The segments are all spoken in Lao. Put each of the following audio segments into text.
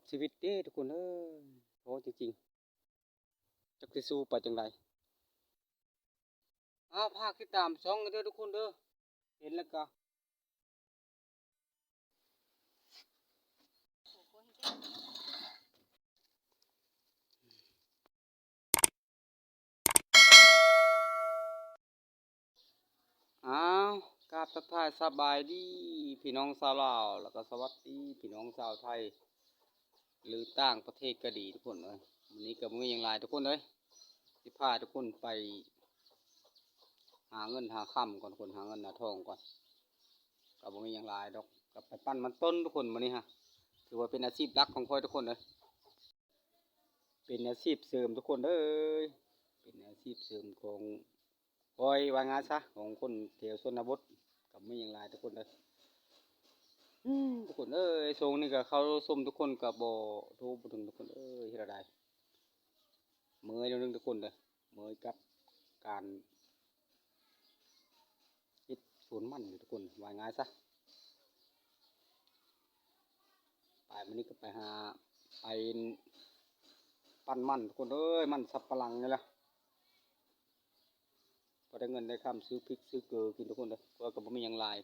ຊີວິດເດ້ທຸກຄົນເອີຍ ໂຫດຈິງໆ ຈັກຊິສູ້ໄປຈັ່ງໃດ. ອ້າວ ຝາກຕິດຕາມຊ່ອງເດີທຸກຄົນເດີ ເຫັນແລ້ວກໍ ອ້າວ ກາບທັກທາຍສະບາຍດີພີ່ນ້ອງຊາວລາວ ແລ້ວກໍສະຫວັດດີພີ່ນ້ອງຊາວໄທ ຫຼືຕ່າງປະເທດກໍດີທຸກຄົນເອີຍ. ມື້ນີ້ກໍບໍ່ມີຫຍັງຫຼາຍທຸກຄົນເອີຍ ຊິພາທຸກຄົນໄປຫາເງິນຫາຄຳກ່ອນ ທຸກຄົນ ຫາເງິນຫາທອງກ່ອນ ກໍບໍ່ມີຫຍັງຫຼາຍດອກ ກໍໄປປັ່ນມັນຕົ້ນທຸກຄົນ. ມື້ນີ້ຮະ ຖືວ່າເປັນອາຊີບຫຼັກຂອງຂ້ອຍທຸກຄົນເອີຍ ເປັນອາຊີບເສີມທຸກຄົນເອີຍ ເປັນອາຊີບເສີມຂອງຂ້ອຍ ວ່າງ່າຍຊະ ຂອງຄົນແຖວຊົນນະບົດ ກໍບໍ່ມີຫຍັງຫຼາຍທຸກຄົນເອີຍ. ອືມ ທຸກຄົນເອີຍ ຊ່ວງນີ້ກໍເຂົ້າຊົມທຸກຄົນກໍບໍ່ ໂທບໍ່ເຖິງທຸກຄົນເອີຍ ເຮັດແນວໃດ ເມື່ອຍໜ້ອຍໜຶ່ງທຸກຄົນເອີຍ ເມື່ອຍກັບການ ເຮັດສວນມັນຢູ່ທຸກຄົນ ວ່າງ່າຍຊະ. ໄປມື້ນີ້ກໍໄປຫາ ໄປປັ່ນມັນທຸກຄົນເອີຍ ມັນສັບປະຫຼັງນີ້ລະ ພໍໄດ້ເງິນໄດ້ຄຳຊື້ພິກຊື້ເກີກິນທຸກຄົນເອີຍ ຂ້ອຍກໍບໍ່ມີຫຍັງຫຼາຍ.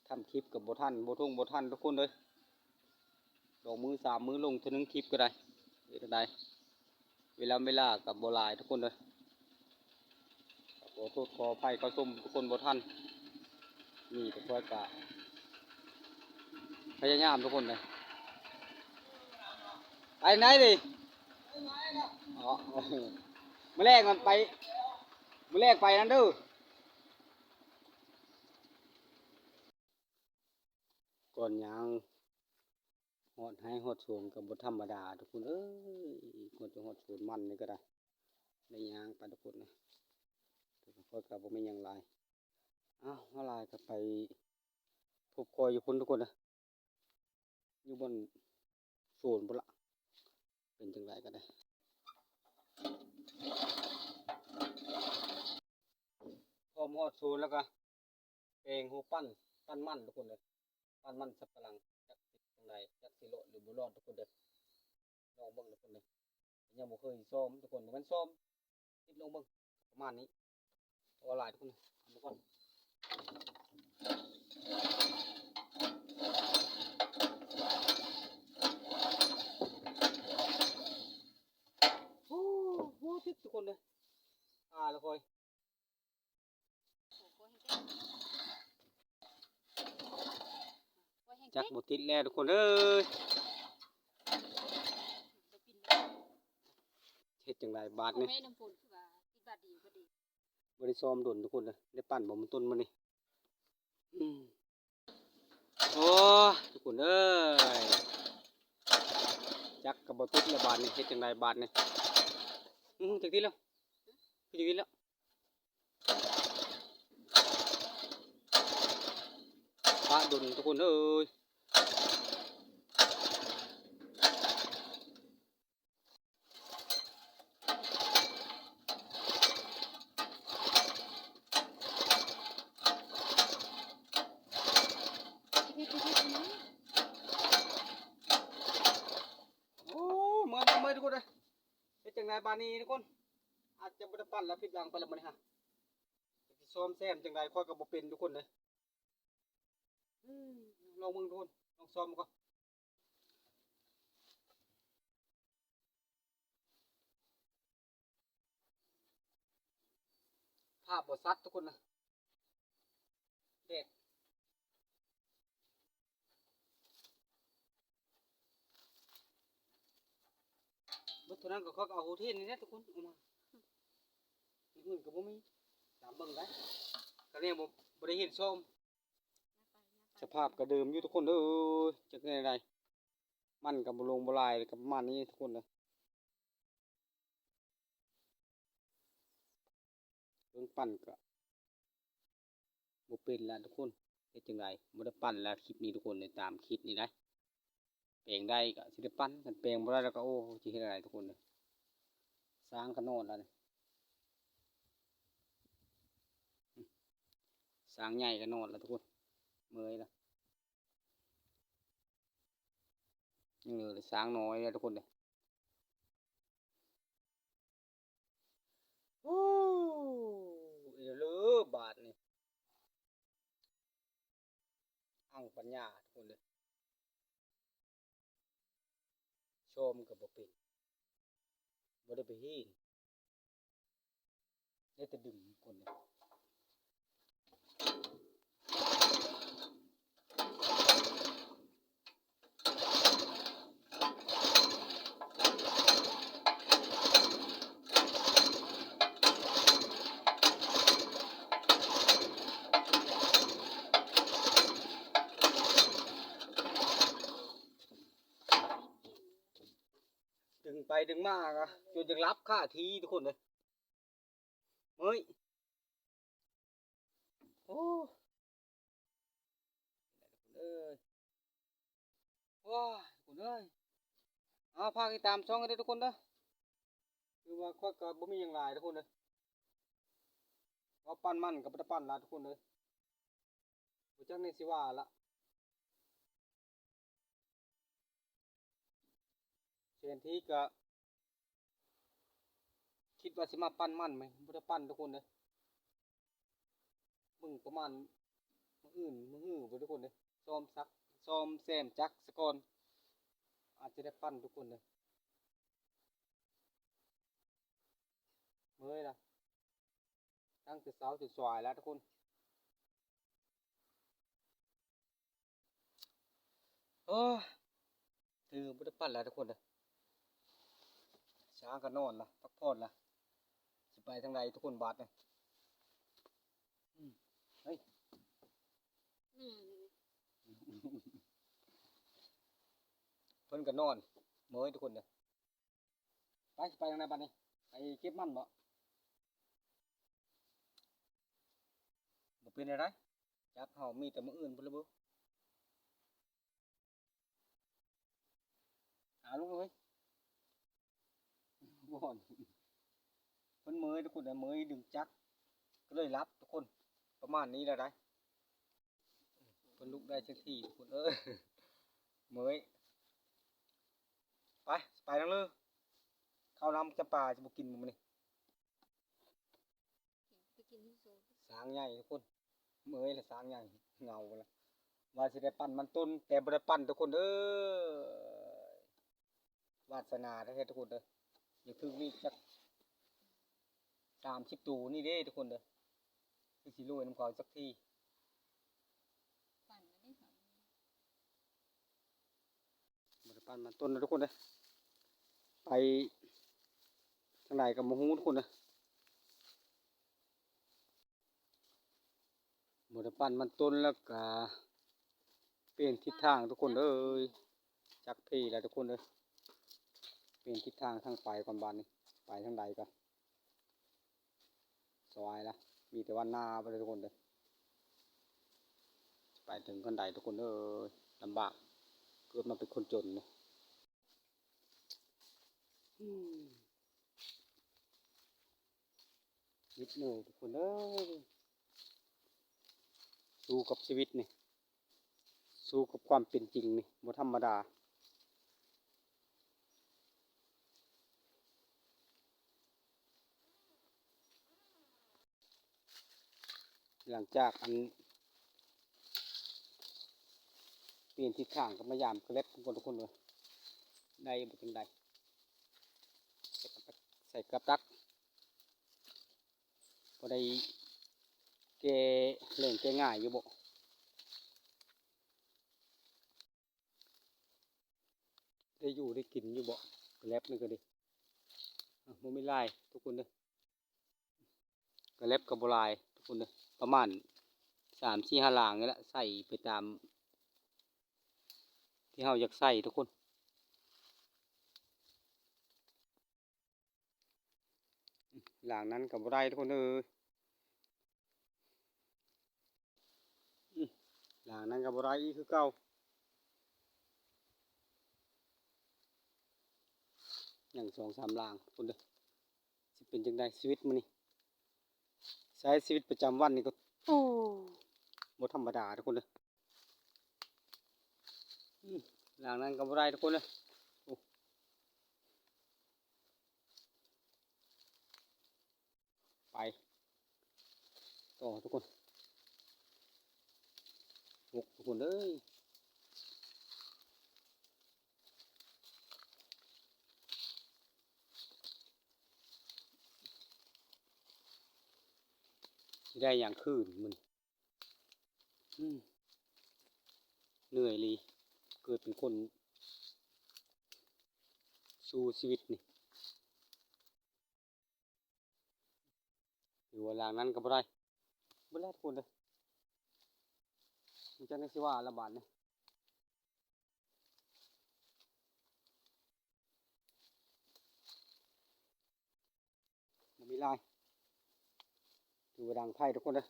ທຳຄລິບກໍບໍ່ທັນ ບໍ່ທົ່ງບໍ່ທັນທຸກຄົນເອີຍ ສອງມື້ສາມມື້ລົງເທື່ອໜຶ່ງຄລິບກໍໄດ້ ເຮັດຈັ່ງໃດ ເວລາ ເວລາກໍບໍ່ຫຼາຍທຸກຄົນເອີຍ. ຂໍໂທດຂໍອະໄພເຂົ້າຊົມທຸກຄົນບໍ່ທັນ ມີແຕ່ຂ້ອຍກະພະຍາຍາມທຸກຄົນເອີຍ. ໄປໃນນີ້ ອໍ ມື້ແລງມັນໄປ ມື້ແລງໄປນັ້ນເດີ. ກ່ອນຍ່າງຮອດໄຮ່ຮອດສວນກໍບໍ່ທຳມະດາທຸກຄົນເອີຍ ກ່ອນຈະຮອດສວນມັນນີ້ກໍໄດ້ ໄດ້ຍ່າງໄປທຸກຄົນເອີຍ ແຕ່ຂ້ອຍກໍບໍ່ມີຫຍັງຫຼາຍ. ອ້າວ ວ່າຫຼາຍກໍໄປພົບຂ້ອຍຢູ່ພຸ້ນທຸກຄົນເອີຍ ຢູ່ບ່ອນສວນພຸ້ນລະ ເປັນຈັ່ງໃດກໍໄດ້ ພ້ອມຮອດສວນແລ້ວກໍ ແປງຫົວປັ່ນ ປັ່ນມັນທຸກຄົນເອີຍ ປັ່ນມັນສັບປະຫຼັງ ຈັກເຮັດຈັ່ງໃດ ຈັກຊິລອດຫຼືບໍ່ລອດທຸກຄົນເດີ ລອງເບິ່ງທຸກຄົນເດີ ຍັງບໍ່ເຄີຍຊ້ອມທຸກຄົນ ບໍ່ແມ່ນຊ້ອມ ເຮັດລອງເບິ່ງ ປະມານນີ້ ບໍ່ຫຼາຍທຸກຄົນ ເອົາມາກ່ອນ. ໂອ້ ບໍ່ຕິດທຸກຄົນເດີ ອ່າ ແລ້ວຄ່ອຍ ຈັກບໍ່ຕິດແລ້ວທຸກຄົນເອີຍ ເຮັດຈັ່ງໃດບາດນີ້ ບໍ່ໄດ້ຊ້ອມດົນທຸກຄົນເອີຍ ໄດ້ປັ່ນບໍ່ມັນຕົ້ນມື້ນີ້ ອືມ. ໂອ້ຍ ທຸກຄົນເອີຍ ຈັກກໍບໍ່ຕິດແລ້ວບາດນີ້ ເຮັດຈັ່ງໃດບາດນີ້ ອື ຈັກຕິດແລ້ວ ຄືຈັກຕິດແລ້ວ ປະດົນທຸກຄົນເອີຍ. ໂອ້ ເມື່ອຍ ເມື່ອຍ ເມື່ອຍທຸກຄົນເອີຍ ເຮັດຈັ່ງໃດບາດນີ້ທຸກຄົນ ອາດຈະບໍ່ໄດ້ປັ່ນແລ້ວ ຜິດຫວັງໄປແລ້ວມື້ນີ້ຮະ ຊິຊ້ອມແຊມຈັ່ງໃດ ຂ້ອຍກໍບໍ່ເປັນທຸກຄົນເອີຍ. ອືມ ລອງເບິ່ງທຸກຄົນ ລອງຊ້ອມເບິ່ງກ່ອນ ພາບບໍ່ຊັດທຸກຄົນນະ ແດດ ເບິດເທົ່ານັ້ນກໍຂ້ອຍກໍເອົາໂຮເທນນີ້ແຫຼະທຸກຄົນ ເອົາມາ ຢ່າງອື່ນກໍບໍ່ມີ ຕາມເບິ່ງໄດ້ ກໍແນວບໍ່ ບໍ່ໄດ້ເຫັນຊ້ອມ ສະພາບກໍເດີມຢູ່ທຸກຄົນເອີຍ ຈັກແນວໃດ ມັນກໍບໍ່ລົງບໍ່ຫຼາຍ ກໍປະມານນີ້ທຸກຄົນເອີຍ ເບິ່ງປັ່ນກໍ ບໍ່ເປັນລະທຸກຄົນ ເຮັດຈັ່ງໃດ ບໍ່ໄດ້ປັ່ນລະຄລິບນີ້ທຸກຄົນ ຕາມຄລິບນີ້ໄດ໋ ແປງໄດ້ກໍຊິໄດ້ປັ່ນ ຄັນແປງບໍ່ໄດ້ລະກໍ ໂອ້ ຊິເຮັດຈັ່ງໃດທຸກຄົນ ຊ້າງກໍນອນລະນີ້ ຊ້າງໃຫຍ່ກໍນອນລະທຸກຄົນ ເມື່ອຍລະ. ເອີ ຊ້າງນ້ອຍເດ້ທຸກຄົນເດ້. ໂອ້ ເອີ ເລີບາດນີ້ ອັງປັນຍາທຸກຄົນເດີ. ຊອມກໍບໍ່ເປັນ ບໍ່ໄດ້ໄປເຮັດ ໄດ້ແຕ່ດຶງຄົນເດີ. ດຶງໄປດຶງມາກໍຈົນຈະຫຼັບຄາທີ່ທຸກຄົນເອີຍ. ເມື່ອຍ ໂອ້ ເອີຍ ໂອ້ຍ ທຸກຄົນເອີຍ. ເອົາ ຝາກຕິດຕາມຊ່ອງໃຫ້ເດີທຸກຄົນເດີ. ຄືວ່າຂ້ອຍກໍບໍ່ມີຫຍັງຫຼາຍທຸກຄົນເອີຍ ວ່າປັ່ນມັນກໍບໍ່ໄດ້ປັ່ນຫຼາຍທຸກຄົນເອີຍ. ບໍ່ຈັກແນວຊິວ່າລະ ແທນທີ່ກະຄິດວ່າຊິມາປັ່ນມັນ ບໍ່ໄດ້ປັ່ນທຸກຄົນເດີ. ເບິ່ງປະມານມື້ອື່ນມື້ຮືພຸ້ນທຸກຄົນເດີ. ຊອມສັກ ຊອມແຊມຈັກສະກ່ອນ ອາດຈະໄດ້ປັ່ນທຸກຄົນເດີ. ເມື່ອຍລະ ຕັ້ງແຕ່ເຊົ້າຈົນສວາຍແລ້ວທຸກຄົນ. ໂອ້ ຖືບໍ່ໄດ້ປັ່ນແລ້ວທຸກຄົນເດີ. ຊ້າງກໍນອນລະ ພັກຜ່ອນລະ. ຊິໄປທາງໃດທຸກຄົນບາດນີ້? ອືມ ເຮີ້ຍ ແມ່ນເດ້ ເພິ່ນກໍນອນ ເມື່ອຍທຸກຄົນເດີ. ໄປ ຊິໄປທາງໃດບາດນີ້? ໄປເກັບມັນບໍ? ບໍ່ເປັນແນວໃດ ຈັກເຮົາມີແຕ່ມື້ອື່ນພຸ້ນລະເບິ່ງ. ອາ ລຸກເລີຍ ບໍ່ ເພິ່ນເມື່ອຍທຸກຄົນ ເມື່ອຍດຶງຈັກ ກໍເລີຍຫຼັບທຸກຄົນ. ປະມານນີ້ແຫຼະໃດ ເພິ່ນລຸກໄດ້ຈັກທີທຸກຄົນເອີຍ ເມື່ອຍ. ໄປ ໄປທາງເລີ ເຂົ້ານຳຈຳປາ ຊິບໍ່ກິນມື້ນີ້. ໄປກິນທີ່ສວນ ຊ້າງໃຫຍ່ທຸກຄົນ ເມື່ອຍລະ ຊ້າງໃຫຍ່ ເຫງົາລະ. ວ່າຊິໄດ້ປັ່ນມັນຕົ້ນ ແຕ່ບໍ່ໄດ້ປັ່ນທຸກຄົນເອີຍ. ວາດສະໜາແທ້ໆທຸກຄົນເອີຍ. ຢາກຖືກລີກຈັກສາມສິບໂຕນີ້ເດ້ທຸກຄົນເດີ ຄືຊິລວຍນຳເຂົາຈັກທີ. ບໍ່ໄດ້ປັ່ນມັນຕົ້ນເດີທຸກຄົນເດີ. ໄປທາງໃດກໍບໍ່ຮູ້ທຸກຄົນເດີ. ບໍ່ໄດ້ປັ່ນມັນຕົ້ນແລ້ວກະປ່ຽນທິດທາງທຸກຄົນເອີຍ. ຈັກພີແລ້ວທຸກຄົນເອີຍ. ປ່ຽນທິດທາງທາງໄປກ່ອນບາດນີ້. ໄປທາງໃດກໍ ສວາຍລະ ມີແຕ່ວ່າໜ້າໄປເລີຍທຸກຄົນເດີ. ໄປເຖິງຂັ້ນໃດທຸກຄົນເອີຍ ລຳບາກ ເກີດມາເປັນຄົນຈົນເລີຍ. ອືມ ນິດໜຶ່ງທຸກຄົນເອີຍ ສູ້ກັບຊີວິດນີ້. ສູ້ກັບຄວາມເປັນຈິງນີ້ບໍ່ທຳມະດາ. ຫຼັງຈາກອັນປ່ຽນທິດທາງກໍມາຢາມກະແລັບກ່ອນທຸກຄົນເອີຍ ໄດ້ບໍ່ຈັ່ງໃດ ໃສ່ກັບຕັກ ໃສ່ກັບຕັກ. ພໍໄດ້ແກ້ເລື່ອງແກ້ງ່າຍຢູ່ບໍ? ໄດ້ຢູ່ໄດ້ກິນຢູ່ບໍ? ກະແລັບນີ້ກໍດີ ອະ ບໍ່ມີຫຼາຍທຸກຄົນເດີ ກະແລັບກໍບໍ່ຫຼາຍທຸກຄົນເດີ ປະມານສາມສີ່ຫ້າລາງນີ້ແຫຼະ ໃສ່ໄປຕາມທີ່ເຮົາຢາກໃສ່ທຸກຄົນ. ຫຼັງນັ້ນກໍບໍ່ໄດ້ທຸກຄົນເອີຍ ຫຼັງນັ້ນກໍບໍ່ໄດ້ອີກຄືເກົ່າ ຍັງສອງສາມຫຼັງພຸ້ນເດີ. ຊິເປັນຈັ່ງໃດຊີວິດມື້ນີ້ ໃຊ້ຊີວິດປະຈຳວັນນີ້ກໍ ໂອ້ ບໍ່ທຳມະດາທຸກຄົນເດີ. ອືມ ຫຼັງນັ້ນກໍບໍ່ໄດ້ທຸກຄົນເອີຍ. ໂອ້ ໄປຕໍ່ທຸກຄົນ. ໂອ້ ທຸກຄົນເອີຍ ຊິໄດ້ຫຍັງຄືນມື້ນີ້? ອືມ ເໜື່ອຍອີ່ຫຼີ ເກີດເປັນຄົນສູ້ຊີວິດນີ້. ຫຼືວ່າຫຼັງນັ້ນກໍບໍ່ໄດ້ ບໍ່ໄດ້ທຸກຄົນເດີ. ມັນຈັກແນວຊິວ່າລະບາດນີ້. ບໍ່ມີຫຼາຍ ຖືວ່າດັງໄຟທຸກຄົນເດີ.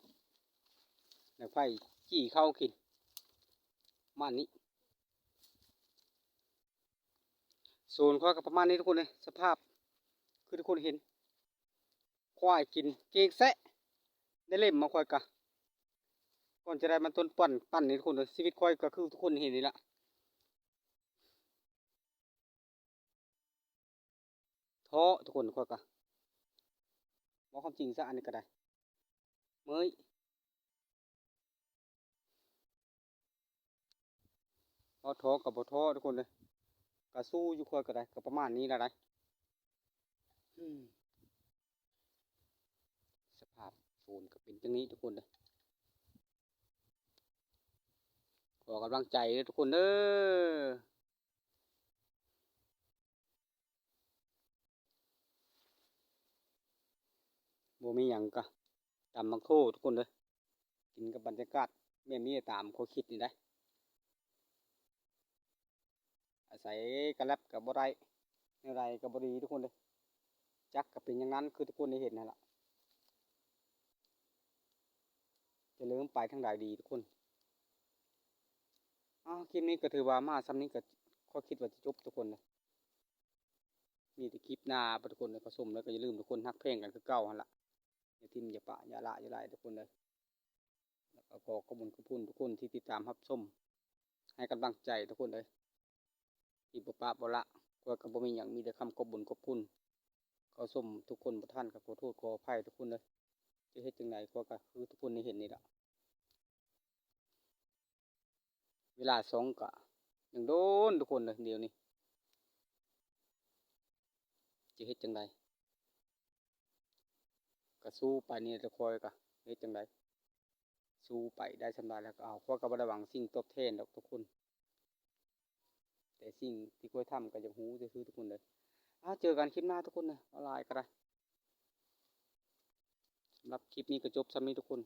ດັງໄຟຈີ່ເຂົ້າກິນ ປະມານນີ້. ສວນຂ້ອຍກໍປະມານນີ້ທຸກຄົນເອີຍ. ສະພາບຄືທຸກຄົນເຫັນ ຄວາຍກິນເກງແຊະ ໄດ້ເລັມມາ. ຂ້ອຍກະ ກ່ອນຈະໄດ້ມາຕົ້ນປັ່ນ ປັ່ນນີ້ທຸກຄົນເອີຍ. ຊີວິດຂ້ອຍກໍຄືທຸກຄົນເຫັນນີ້ລະ ທໍ້ທຸກຄົນ. ຂ້ອຍກະ ເວົ້າຄວາມຈິງຊະ ອັນນີ້ກໍໄດ້ ເມື່ອຍ. ເວົ້າທໍ້ກໍບໍ່ທໍ້ທຸກຄົນເອີຍ ກໍສູ້ຢູ່. ຂ້ອຍກໍໄດ້ ກໍປະມານນີ້ລະໄດ໋. ອືມ ສະພາບສວນກໍເປັນຈັ່ງນີ້ທຸກຄົນເອີຍ. ຂໍກຳລັງໃຈເດີທຸກຄົນເດີ. ບໍ່ມີຫຍັງກະຕຳໝາກໂທທຸກຄົນເດີ ກິນກັບບັນຍາກາດແບບນີ້ ຕາມຄວາມຄິດນີ້ໄດ໋. ອາໄສກະແລັບກະບໍ່ໄດ້ ແນວໃດກະບໍ່ດີທຸກຄົນເດີ. ຈັກກະເປັນຢ່າງນັ້ນ ຄືທຸກຄົນໄດ້ເຫັນຫັ້ນລະ ຈະເລີ່ມໄປທາງໃດດີທຸກຄົນ. ອ້າວ ຄລິບນີ້ກໍຖືວ່າມາຊ່ຳນີ້ກໍ ຂ້ອຍຄິດວ່າຈະຈົບທຸກຄົນເລີຍ. ມີແຕ່ຄລິບໜ້າ ບາດທຸກຄົນເລີຍ ກໍຊົມແລ້ວກໍຢ່າລືມທຸກຄົນ ຮັກແພງກັນຄືເກົ່າຫັ້ນລະ ຢ່າຖິ້ມ ຢ່າປະ ຢ່າລະ ຢ່າຫຼາຍທຸກຄົນເລີຍ. ແລ້ວກໍຂໍຂອບຄຸນ ຂອບຄຸນທຸກຄົນທີ່ຕິດຕາມຮັບຊົມ ໃຫ້ກຳລັງໃຈທຸກຄົນເອີຍ ທີ່ບໍ່ປະບໍ່ລະ. ຂ້ອຍກໍບໍ່ມີຫຍັງ ມີແຕ່ຄຳຂອບບຸນຂອບຄຸນ. ເຂົ້າຊົມທຸກຄົນບໍ່ທັນກໍຂໍໂທດຂໍອະໄພທຸກຄົນເດີ. ຈະເຮັດຈັ່ງໃດ ຂ້ອຍກໍຄືທຸກຄົນໄດ້ເຫັນນີ້ລະ. ເວລາຊ່ອງກະຍັງໂດນທຸກຄົນເດີ ດຽວນີ້ຈະເຮັດຈັ່ງໃດ ກະສູ້ໄປນີ້ແຫຼະ. ຂ້ອຍກະເຮັດຈັ່ງໃດ ສູ້ໄປໄດ້ສ່ຳໃດແລ້ວກໍເອົາ. ຂ້ອຍກໍບໍ່ໄດ້ຫວັງສິ່ງຕອບແທນດອກທຸກຄົນ ແຕ່ສິ່ງທີ່ຂ້ອຍທຳກໍຢາກຮູ້ຊື່ໆ ທຸກຄົນເດີ. ອາ ເຈີກັນຄລິບໜ້າທຸກຄົນເດີ ເວົ້າຫຼາຍກໍໄດ້. ສຳລັບຄລິບນີ້ກໍຈົບຊ່ຳນີ້ທຸກຄົນ